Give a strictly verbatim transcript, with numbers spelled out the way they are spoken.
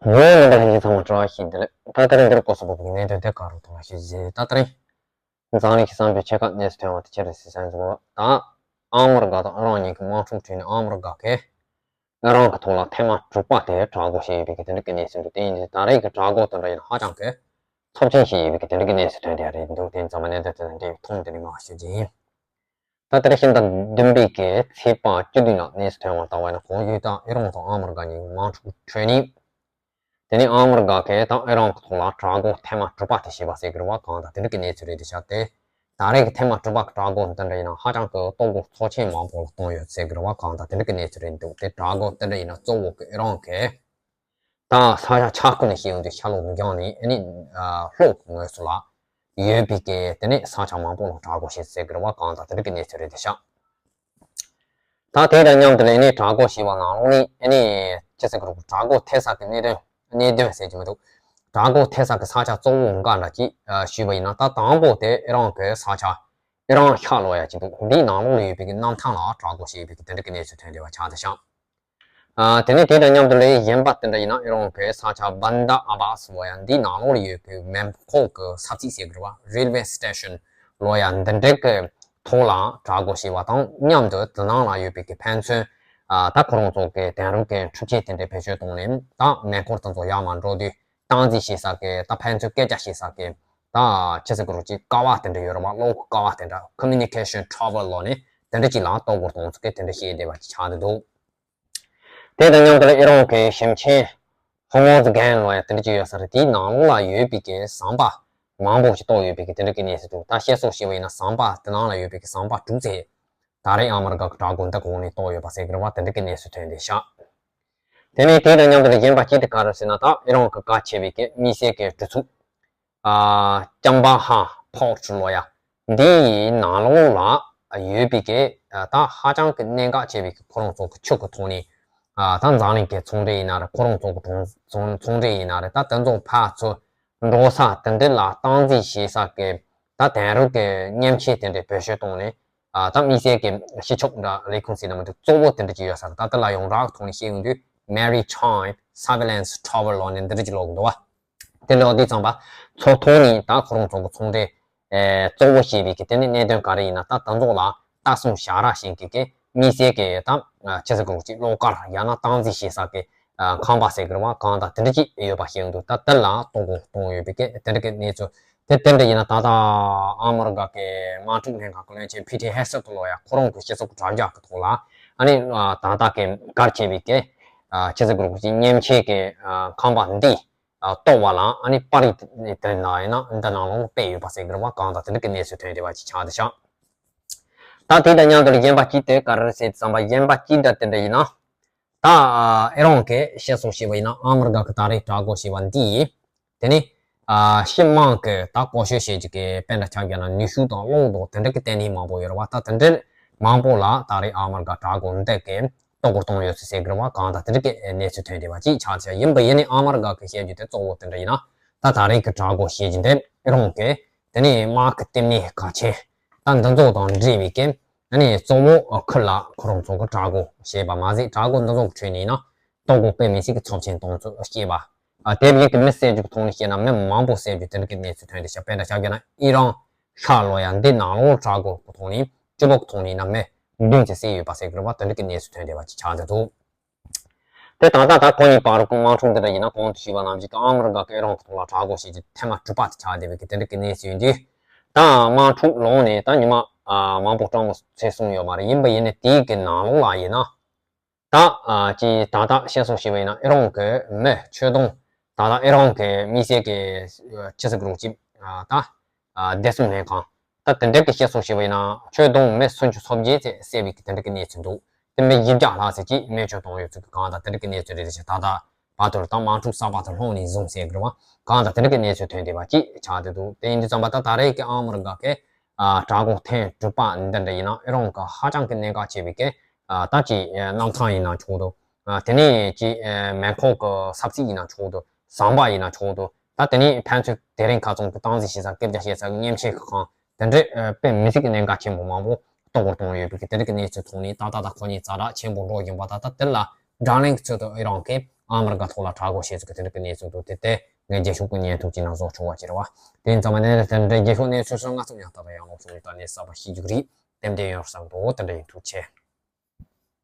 ཡོད་ལ་འདི་ལ་ཡིན་ཚང་མ་བཀྲ་ཤིས་བདེ་ལེགས། ད་ལྟ་རིང་འདིར་སྐོར་སོགས་པའི་གནད་དོན་དེ་ག་རུ་གཏོང་བ་ཞིག་བཞེས། ད་ལྟ་རིང་འཛམ་གླིང་གི་བསམ་པའི་ཕྱེད་ཀ་གནས་སུ་ཐོན་པ་དེ་ཅི་རེད་ཟེར་ས་ཡིན་ཟེར་བ། ད་ཨ་མི་རི་ཀ་དང་ཨི་རན་གཉིས་ཀྱི་དམག་འཁྲུག་འཕྲད་ནས་ཨ་མི་རི་ཀ་གིས་ཨི་རན་གྱི་ཐོག་ལ་ཐེངས་མ་དྲུག་པ་དེ་དྲག་རྒོལ་བྱས་ཡོད་པའི་གི་དེ་འདྲ་གི་གནས་ཚུལ་འདུག་དེ་ཡིན་དུས་ད་རེས་ཀྱི་དྲག་རྒོལ་དེ་འདྲ་ཡིན་ན་ཧ་ཅང་གི་ཚབས་ཆེན་ཞིག་ཡིན་པའི་གི་དེ་འདྲ་གི་གནས་ཚུལ་ཐོན་བསྡད་རེད་འདུག་དེ་ཡིན་ཙང་མ་གནད་དོན་དེ་ལ་འབྲེལ་བའི་ཐོག་འདི་ནས་མར་ཞུ་རྒྱུ་ཡིན། ད་ལྟ་རེ་བཞིན་ཟླ་བདུན་པའི་གི་ཚེས་པ་བཅུ་བདུན་ལ་གནས་སུ་ཐོན་པ་ལྟ་བ་ཡིན་ན། གོང་ཞུས་ལྟར་ཨི་རན་དང་ཨ་མི་རི་ཀ་གཉིས་དམག་འཁྲུག་འཕྲད་ནས། དེ་ནས་ཨ་མི་རི་ཀ་གིས་ད་ཨི་རན་གྱི་ཐོག་ལ་དྲག་རྒོལ་ཐེངས་མ་དྲུག་པ་དེ་བྱས་པ་ཟེར་གི་རེད་བ། གང་ལྟར་དེ་འདྲ་གི་གནས་ཚུལ་རེད་འདུག་ཤག་དེ་ད་རེས་ཀྱི་ཐེངས་མ་དྲུག་པ་གི་དྲག་རྒོལ་འདི་འདྲ་ཡིན་ན་ཧ་ཅང་གི་གཏོར་རྒོལ་ཚབས་ཆེན་མང་པོ་ལ་བཏང་ཡོད་ཟེར་གི་རེད་བ། གང་ལྟར་དེ་འདྲ་གི་གནས་ཚུལ་རེད་འདུག་དེ་དྲག་རྒོལ་དེ་འདྲ་ཡིན་ན་གཙོ་བོ་གི་ཨི་རན་གྱིས་ད་ས་ཆ་ཆ་ཁུལ་ནས་བཤད་ཡོང་དུས་ཤར་ལྷོ་འཛམ་གླིང་ནས་ཨ་ནི་ཨ་ལྷོ་གི་ངོས་སུ་ལ་ཡོད་པའི་གི་དེ་ནས་ས་ཆ་མང་པོ་ལ་དྲག་རྒོལ་བྱས་ཟེར་གི་རེད་བ། གང་ལྟར་དེ་འདྲ་གི་གནས་ཚུལ་རེད་འདུག་ཤག་ད་དེ་དང་མཉམ་དུ་ལ་ཨ་ནི་དྲག་རྒོལ་བྱས་པ་ནང་ལོགས་ནས་ཨ་ནི་ཅི་ཟེར་གི་རེད། དྲག་རྒོལ་ཐེབས་ས་གི་གནད་དོན་གནད་དོན་ཟེར་གྱི་མི་འདུག་དྲག་རྒོལ་ཐེབས་ས་གི་ས་ཆ་གཙོ་བོ་འགའ་འདྲ་ཅིག་ཨ་ཞུས་པ་ཡིན་ན། ད་དང་པོ་དེ་ཨི་རན་གྱི་ས་ཆ་ཨི་རན་ཤར་ལྷོ་ཡ་ཅིག་འདུག་འདིའི་ནང་ལོགས་ལ་ཡོད་པའི་གི་གནམ་ཐང་ལ་དྲག་རྒོལ་བྱས་པའི་གི་དེ་འདྲ་གི་གནས་ཚུལ་ཐོན་བསྡད་པ་ཆགས་འདུག་ཤག་ཨ་དེ་ནས་དེ་དང་མཉམ་དུ་ལས་གཞན་པ་དེ་འདྲ་ཡིན་ན། ཨི་རན་གྱི་ས་ཆ་བན་དར་ཨ་བྷ་སི་ལོ་ཡ་འདིའི་ནང་ལོགས་ལ་ཡོད་པའི་མེ་འཁོར་གྱི་ས་ཚིགས་ཟེར་གི་རེད་བ། རེལ་ཝེ་སི་ཊེ་ཤན་ལོ་ཡ་འདི་འདྲའི་གི་ཐོག་ལ་དྲག་རྒོལ་བྱས་པ་དང་མཉམ་དུ་དེ་ནང་ལ་ཡོད་པའི་གི་ཕན་ཚུན་ཨ་ད་ཁོ་རང་ཚོ་གི་དེང་རབས་ཀྱི་འཕྲུལ་ཆས་དེ་འདྲའི་བེད་སྤྱོད་བཏང་ནས་ད་མེ་འཁོར་དེ་ཚོ་ཡར་མར་འགྲོ་དུས་སྟངས་འཛིན་བྱེད་ས་གི་ད་ཕན་ཚུན་སྐད་ཆ་བཤད་ས་གི་ད་ཅི་ཟེར་གི་རེད། ཀ་བ་དེ་འདྲ་ཡོད་རེད་བ། གློག་གི་ཀ་བ་དེ་འདྲ། ཁོ་མུ་ནི་ཀེ་ཤན་ཊ་ཝར་ལབ་ནས་དེ་འདྲ་ཅིག་ལ་གཏོར་རྒོལ་གཏོང་ཚུལ་གི་དེ་འདྲ་བཤད་བསྡད་པ་ཅིག་ཆགས་བསྡད་འདུག་དེ་དང་མཉམ་དུ་ལ་ཨི་རན་གྱི་ཞིང་ཆེན་ཧོར་མུ་ཛི་གྷན་ལབ་ཡ་དེ་འདྲ་ཅིག་ཡོད་ས་རེད། དེའི་ནང་ལོགས་ལ་ཡོད་པའི་གི་ཟམ་པ་མང་པོ་ཞིག་གཏོར་ཡོད་པའི་གི་དེ་འདྲ་གི་གནས་ཚུལ་འདུག་ད་བཤད་སྲོལ་བཤད་པ་ཡིན་ན་ཟམ་པ་དེ་ནང་ལ་ཡོད་པའི་གི་ཟམ་པ་དྲུག་ཙམ་ད་རེས་ཨ་མི་རི་ཀ་གི་དྲག་རྒོལ་འདི་གོང་ནས་གཏོར་ཡོད་པ་ཟེར་གི་རེད་བ། དེ་འདྲ་གི་གནས་ཚུལ་ཐོན་བསྡད་ཤག་དེ་ནས་དེ་དང་མཉམ་དུ་ལ་གཞན་པ་གཅིག་དེ་ག་རེ་ཟེར་ན། ད་ཨི་རན་གྱིས་བཀག་ཆེ་བའི་གི་དམིགས་བསལ་གྱི་གྲུ་ཚུགས་ཨ་ཅམ་པ་ཧ་ཕོར་ཊི་ལབ་ཡ་འདིའི་ནང་ལོགས་ལ་ཡོད་པའི་གི་ད་ཧ་ཅང་གི་གནད་འགག་ཆེ་བའི་གི་ཁོ་རང་ཚོ་གི་ཆུ་གི་ཐོག་ནས་ཨ་ད་འཛམ་གླིང་གི་ཚོང་འབྲེལ་ཡིན་ན་རེད། ཁོ་རང་ཚོ་གི་གྲོང་ཚོང་ཚོང་འབྲེལ་ཡིན་ན་རེད། ད་དེ་ཚོ་ཕར་ཚུར་འགྲོ་ས་དེ་འདྲ་ལ་སྟངས་འཛིན་བྱེད་ས་གི་ད་དེང་རབས་ཀྱི་མཉེན་ཆས་དེ་འདྲ་བེད་སྤྱོད་བཏང་ནས་ཨ་ད་དམིགས་བསལ་གྱི་སྤྱི་ཁྱབ་འདྲ་ལས་ཁུངས་ཟེར་ན་མི་འདུག་གཙོ་བོ་དེ་འདྲ་ཅིག་ཡོད་ས་རེད། ད་དེ་ལ་ཡོངས་གྲགས་ཐོག་ནས་བཤད་ཡོང་དུས་Maritime Surveillance Tower ལབ་ནས་འདི་འདྲ་ཅིག་ལབ་ཀྱི་འདུག་བ། དེ་ལབ་དུས་ཙམ་པ་ཚོགས་ཐོག་ནས་ད་ཁོ་རང་ཚོ་གི་ཚོང་འབྲེལ་ཨེ་གཙོ་བོ་བྱས་པའི་གི་དེ་ནི་གནད་དོན་ག་རེ་ཡིན་ན། ད་དེ་ཚོ་ལ་ལྟ་སྲུང་བྱ་ར་བྱེད་མཁན་གྱི་དམིགས་བསལ་གྱི་ད་ཨ་ཅི་ཟེར་དགོས་ཀྱི་གློག་དཀར་ཡང་ན་སྟངས་འཛིན་བྱེད་ས་གི་ཨ་ཁང་པ་ཟེར་གི་རེད་བ། གང་དང་དེ་འདྲ་ཅིག་ཡོད་པ་ཤེས་ཀྱི་འདུག་ད་དེ་ལ་གཏོར་རྒོལ་གཏོང་ཡོད་པའི་གི་དེ་འདྲ་གི་གནས་ཚུལ། དེ་དེ་འདྲ་ཡིན་ན་ད་ལྟ་ཨ་མི་རི་ཀ་གི་དམག་འཁྲུག་ལྷན་ཁང་གི་བློན་ཆེན་ཕི་ཊི་ཧེ་སེད་ལབ་ཡ་ཁོ་རང་གི་སྤྱི་ཚོགས་དྲ་རྒྱ་གི་ཐོག་ལ་ཨ་ནི་ཨ་ད་ལྟ་གི་གལ་ཆེ་བའི་གི་ཨ་ཅི་ཟེར་དགོས་རེད། ཅིག་མཉེན་ཆས་ཀྱི་ཨ་ཁང་པ་འདི་ཨ་གཏོར་བ་ལ་ཨ་ནི་པར་རིས་དེ་ན་ཡིན་ན་འདི་ནང་ལོགས་སྤེལ་ཡོད་པ་ཟེར་གི་རེད་བ། གང་དང་དེ་འདྲ་གི་གནས་ཚུལ་ཐོན་བསྡད་པ་ཅིག་ཆགས་བསྡད་ཤག་ད་དེ་དང་མཉམ་དུ་གཞན་པ་གཅིག་དེ་ག་རེ་ཟེར་བསམ་པ། གཞན་པ་གཅིག་ད་དེ་འདྲ་ཡིན་ན། ད་ཨ་ཨི་རན་གྱིས་བཤད་སྲོལ་བྱས་པ་ཡིན་ན་ཨ་མི་རི་ཀ་གི་ད་རེས་དྲག་རྒོལ་བྱས་པ་འདི་ཡིས་དེ་ནི་ཨ་སྤྱི་དམངས་ཀྱི་ད་བཀོལ་སྤྱོད་བྱེད་རྒྱུ་གི་དཔེ་འདྲ་ཆ་བཞག་ན་ནུས་ཤུགས་དང་གློག་དང་དེ་འདྲ་གི་བརྟེན་ནས་མང་པོ་ཡོད་རེད་བ། ད་དེ་འདྲ་མང་པོ་ལ་ད་རེས་ཨ་མི་རི་ཀ་དྲག་རྒོལ་འདི་གིས་གཏོར་རྒོལ་གཏོང་ཡོད་ཚུལ་ཟེར་གི་རེད་བ། གང་ལྟར་དེ་འདྲ་གི་གནས་ཚུལ་ཐོན་བསྡད་པ་ཅིག་ཆགས་ཤག་ཡིན་པ་ཡིན་ནའི་ཨ་མི་རི་ཀ་གིས་བཤད་རྒྱུ་དེ་གཙོ་བོ་དེ་འདྲ་ཡིན་ན། ད་ད་རེས་ཀྱི་དྲག་རྒོལ་བྱེད་རྒྱུ་འདི་ཨི་རན་གྱིས་དེ་ནི་དམག་གི་ལྟེ་གནས་གལ་ཆེ་ད་འདི་ཚོ་དང་འབྲེལ་བའི་གི་ཨ་ནི་གཙོ་བོ་ཨ་ཁུལ་ལ་ཁོ་རང་ཚོ་གི་དྲག་རྒོལ་བྱས་པ་མ་ཟད། དྲག་རྒོལ་འདི་ཚོ་གི་ཁྲོད་ནས་ཡིན་ན་གཏོར་རྒོལ་དཔེ་མི་སྲིད་ཀྱི་ཚབས་ཆེན་གཏོང་ཚུལ་བཤད་པ། ཨ་དེ་བཞིན་གྱི་མི་བསད་རྒྱུ་གི་ཐོག་ནས་བཤད་ན་མི་མང་པོ་བསད་རྒྱུ་དེ་འདྲ་གི་གནས་ཚུལ་ཐོན་བསྡད་ཤག་དཔེ་འདྲ་ཆ་བཞག་ན་ཨི་རན་ཤར་ལྷོ་ཡ་འདི་ནང་ལོགས་དྲག་རྒོལ་གྱི་ཐོག་ནས་སྤྱི་པོ་གི་ཐོག་ནས་ཡིན་ན་མི་བདུན་ཙམ་བསད་ཡོད་པ་ཟེར་གི་རེད་བ། དེ་འདྲ་གི་གནས་ཚུལ་ཐོན་བསྡད་པ་ཅིག་ཆགས་བསྡད་འདུག་དེ་ད་ལྟ་ད་ཁོ་གཉིས་བར་གྱི་དམག་འཁྲུག་འདི་འདྲ་ཡིན་ན་གོང་དུ་ཞུས་པ་ནང་བཞིན་གྱི་ཨ་མི་རི་ཀ་གིས་ཨི་རན་གྱི་ཐོག་ལ་དྲག་རྒོལ་བྱེད་རྒྱུ་ཐེངས་མ་དྲུག་པ་དེ་ཆགས་བསྡད་པའི་གི་དེ་འདྲ་གི་གནས་ཚུལ་ཡིན་དུས། ད་དམག་འཁྲུག་ལངས་ནས་ད་ཉི་མ་ཨ་མང་པོ་སྤྲང་པོ་ཚར་སོང་ཡོད་མ་རེད། ཡིན་པ་ཡིན་ནའི་དེའི་གི་ནང་ལོགས་ལ་ཡིན་ན། ད་ཨ་ཅིག་ད་ལྟ་བཤད་སྲོལ་བྱས་པ་ཡིན་ན་ཨི་རན་གྱི་མི་ཁྱོན་བསྡོམས་ད་ལྟ་ཨི་རན་གྱི་དམིགས་བསལ་གྱི་ཨ་ཅི་ཟེར་དགོས་རེད། ཅིག་ཨ་ད་ཨ་བདེ་སྲུང་ལྷན་ཁང་ད་དེ་འདྲ་གི་བཤད་སྲོལ་བྱས་པ་ཡིན་ན་ཁྱོན་བསྡོམས་མི་སུམ་ཅུ་སོ་བརྒྱད་ཙམ་བསད་པའི་གི་དེ་འདྲ་གི་གནས་ཚུལ་འདུག་དེ་མི་བཞི་བརྒྱ་ལྷག་ཙམ་ཅིག་རྨས་སྐྱོན་བཏང་ཡོད་ཚུལ་གྱི་གང་ལྟར་དེ་འདྲ་གི་གནས་ཚུལ་རེད་ཤག་ད་ལྟ་བར་དུ་ད་དམག་འཁྲུག་གསར་པ་དེ་ལྷུང་ནས་བཟུང་ཟེར་དགོས་རེད་བ། གང་ལྟར་དེ་འདྲ་གི་གནས་ཚུལ་ཐོན་བསྡད་པ་ཅིག་ཆགས་བསྡད་འདུག་དེ་ཡིན་དུས་ཙམ་པ་ད་ད་རེས་ཀྱི་ཨ་མི་རི་ཀ་གི་ཨ་དྲག་རྒོལ་ཐེངས་དྲུག་པ་འདི་འདྲ་ཡིན་ན་ཨི་རན་གྱི་ཧ་ཅང་གི་གནད་འགག་ཆེ་བའི་གི་ཨ་ད་ཅིག་ཨ་གནམ་ཐང་ཡིན་ན་ཆོག་འདུག་ཨ་དེ་ནས་ཅིག་ཨ་མེ་འཁོར་གྱི་ས་ཚིགས་ཡིན་ན་ཆོག་འདུག་ཟམ་པ་ཡིན་ན་ཆོག་འདུག་ད་དེ་ནས་ཕན་ཚུན་དེ་རིང་ཁ་ཚོན་གྱི་སྟངས་འཛིན་བྱེད་ས་སྐད་ཆ་བཤད་ས་གི་མཉེན་ཆས་ཀྱི་ཁང་དེ་འདྲའི་ཨ་དཔེ་མི་སྲིད་ཀྱི་གནད་འགག་ཆེན་པོ་མང་པོ་གཏོར་རྒོལ་གཏོང་ཡོད་པའི་གི་དེ་འདྲ་གི་གནས་ཚུལ་ཐོག་ནས་ད་ལྟ་ད་ཁོ་གཉིས་ཛ་དྲག་ཆེན་པོ་འགྲོ་བཞིན་པ། ད་ལྟ་དེ་ལ་བགྲོ་གླེང་གི་ཚུལ་དུ་ཨི་རན་གྱིས་ ཨ་མི་རི་ཀ་ཐོག་ལ་དྲག་དགོས་ཞེས་ཚུལ་གྱི་དེ་འདྲ་གི་གནས་ཚུལ་འདུག་དེ་དེ་ངས་རྒྱལ་ཤོག་གི་བརྙན་ཐུང་གཅིག་ནང་བཟོ་བྱུང་བ་ཅིག་རེད་བ། དེ་ཡིན་ཙང་མ་ནས་དེ་འདྲའི་རྒྱལ་ཤོག་གནས་ཚུལ་སོགས་ང་ཚོ་ཡང་ད་ལྟ་ཡང་ལོག་སོང་ཡིན་ད་ནས་གསར་པ་ཤེས་རྒྱུ་རེད། ཏན་ཏན་ཡོད་བསམ་འདུག་དེ་འདྲ་ཡིན། ཐུགས་རྗེ་ཆེ།